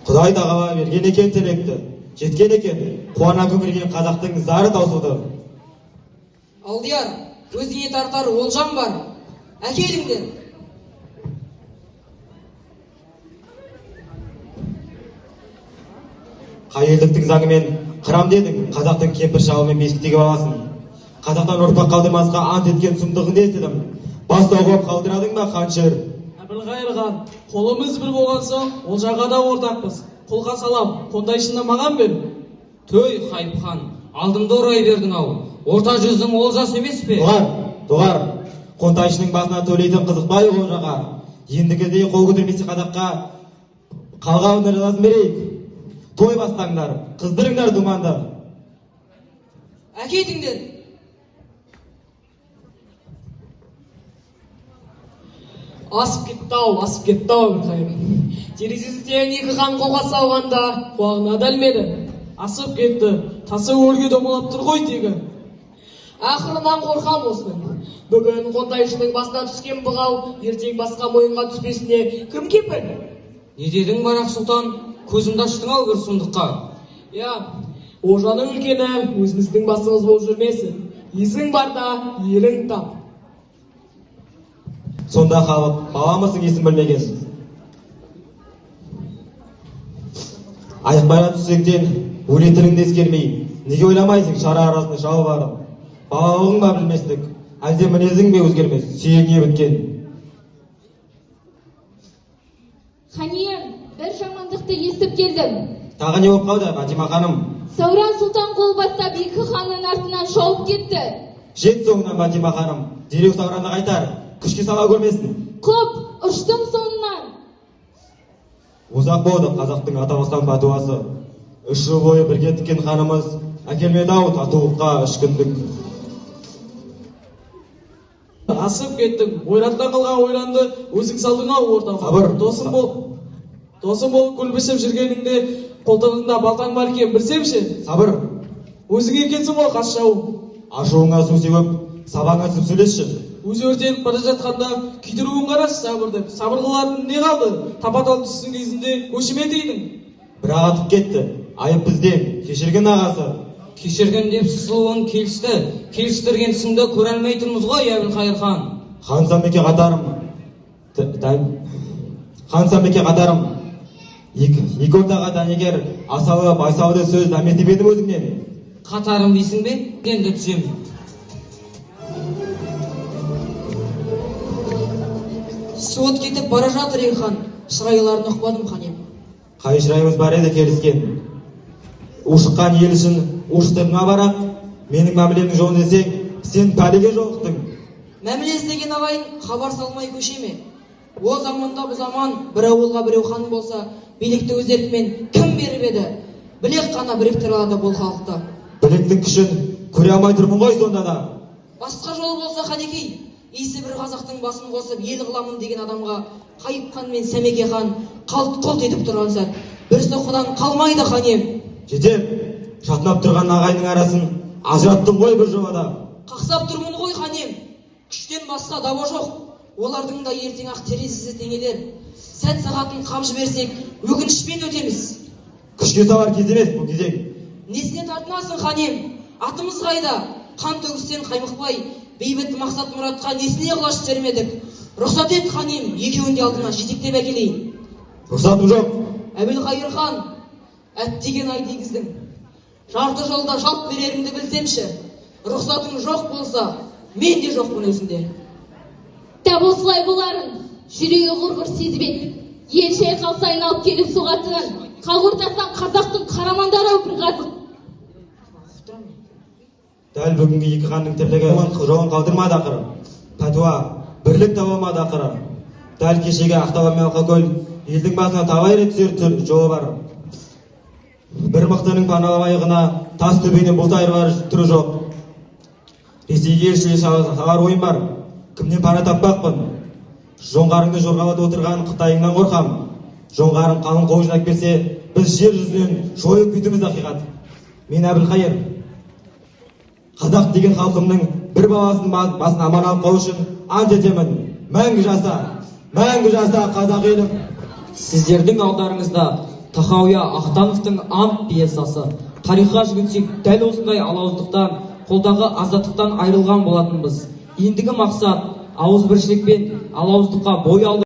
Құдай тағала берген екен тілекті, жеткен екен, қуана көңілген қазақтың зары таусылды. Алдияр, өзіңе тартар олжам бар. Әкеліңдер. Қай елдіктің заңымен қырам дедің қазақтың кемпір шалы мен бесіктегі баласын? Қазақтан ұрпақ қалдырмасқа ант еткен сұмдығыңды естідім. Бас сауғалап қалдырадың ба, қаншер? Әбілқайыр хан, қолымыз бір болған соң, олжаға да ортақпыз. Қолға салам, қондайшыны маған бер. Төй, Хайып хан, алдымды орай бердің ау. Орта жүздің олжасы емес пе? Доғар, доғар, қонтайшының басына төлейтін қызықпай олжаға. Ендігіде қол көтермесе қазаққа қалғауын жазасын берейік. Той бастаңдар, қыздырыңдар думанды. Әкетіңдер. Асып кетті ау, асып кетті ау Әбілқайыр. Терезесі тең екі хан қолға салғанда құлағына да ілмеді. Асып кетті, тасы өрге домалап тұр ғой тегі. Ақырынан қорқам осының. Бүгін қонтайшының басына түскен бұғау ертең басқа мойынға түспесіне кім кепіл? Не дедің, Барақ сұлтан? Көзімді аштың ау бір сұмдыққа. Иә, олжаның үлкені өзіміздің басымыз болып жүрмесін. Есің барда елің тап. Сонда халық баламысың есін білмеген. Аяқбайға түссектен өлетініңді ескермей, неге ойламайсың шара арасында жау барын? Балалығың ба білместік, әлде мінезің бе өзгермес, сүйегіңе біткен? Ханиям, бір жамандықты естіп келдім. Тағы не болып қалды, Фатима ханым? Сауран сұлтан қол бастап екі ханның артынан шауып кетті. Жет соңынан, Фатима ханым, дереу Сауранды қайтар, күшке сала көрмесін. Құп, ұштым соңынан. Ұзақ болды қазақтың ата басқан пәтуасы. 3 жыл бойы бірге тіккен ханымыз әкелмеді ау татулыққа 3 күндік. Асып кеттің, ойраттан қалған ойранды өзің салдың ау ортаға. Сабыр. Досым бол, досым болып көлбішіп жүргеніңде қолтығыңда балтаң бар екен білсемші. Сабыр, Өзің екенсің ғой қас жауым. ашуыңа су сеуіп, сабаңа түсіп сөйлесші. Өзі өртеніп бара жатқанда күйдіруін қарашы сабыр деп. Сабыр қылатын не қалды? Тапа-тал түстің кезінде көшіме тидің. Бірақ атып кетті, айып бізден, кешірген ағасы. Кешірген деп сысылуын келісті. Келістірген сынды көре алмай тұрмыз ғой, Әбілқайыр хан. Хан Сәмеке қатарым, хан Сәмеке қатарым, екі ортаға дәнекер, асалы байсалды сөз дәметіп едім өзіңнен. Қатарым дейсің бе? Енді түсемін. Суыт кетіп бара жатыр ей хан. Шырайларын ұқпадым хан ем. Қай шырайымыз бар еді келіскен? Ушыққан ел үшін ушықтырма барақ, менің мәмілемнің жолын десең, сен пәлеге жолықтың. Мәміле іздеген ағайын хабар салмай көше ме? О заманда бұл заман бір ауылға біреу хан болса, билікті өз еркімен кім беріп еді? Білек қана біріктіре алады бұл халықты. Білектің күшін көре алмай тұрмын ғой сонда да. Басқа жол болса қанекей, иісі бір қазақтың басын қосып ел қыламын деген адамға Қайып хан мен Сәмеке хан қалт-құлт етіп тұрған сәт бір соққыдан қалмайды хан ем. Жетер, шатынап тұрған ағайынның арасын ажыраттың ғой бір жобада. Қақсап тұрмын ғой хан ем. Күштен басқа дауа жоқ. Олардың да ертең ақ терезесі теңелер. Сәт сағатын қап жіберсек, өкінішпен өтеміз. Күшке салар кез емес бұл кезең. Несіне тартынасың хан ем? Атымыз қайда? Қан төгістен қаймықпай, бейбіт мақсат мұратқа несіне құлаш сермедік? Рұқсат ет хан ем, екеуін де алдыңа жетектеп әкелейін. Рұқсатым жоқ. Әбілқайыр хан, әттеген ай дегіздің. Жарты жолда жалт берерімді білсемші. Рұқсатың жоқ болса, мен де жоқпын өзінде. Тап осылай боларын, жүрегі құрғыр сезіп еді. Ел шайқалса айналып келіп соғатынын, халық ортасынан қазақтың қарамандары ау бір қазық. Дәл бүгінгі екі ханның тірлігі жолын қалдырмады ақыры. Пәтуа, бірлік таба алмады ақыры. Дәл кешегі Ақтала мен Алқакөл елдің басына талай рет түсер жолы бар. Бір мықтының паналайығына тас төбеңнен бұлт айырылар түрі жоқ. Ресейге елшілік салар ойым бар. Кімнен пана таппақпын? Жоңғарыңды жорғалатып отырған Қытайыңнан қорқам. Жоңғарың қалың қол жинап келсе, біз жер жүзінен жойылып кетуіміз ақиқат. Мен Әбілқайыр, қазақ деген халқымның бір баласының басын аман алып қалу үшін ант етемін. Мәңгі жаса, мәңгі жаса қазақ елім. Сіздердің алдарыңызда Тахауя Ахтановтың «Ант» пьесасы. Тарихқа жүгінсек, дәл осындай алауыздықтан қолдағы азаттықтан айырылған болатынбыз. Ендігі мақсат ауызбіршілік пен алауыздыққа бой алдыру.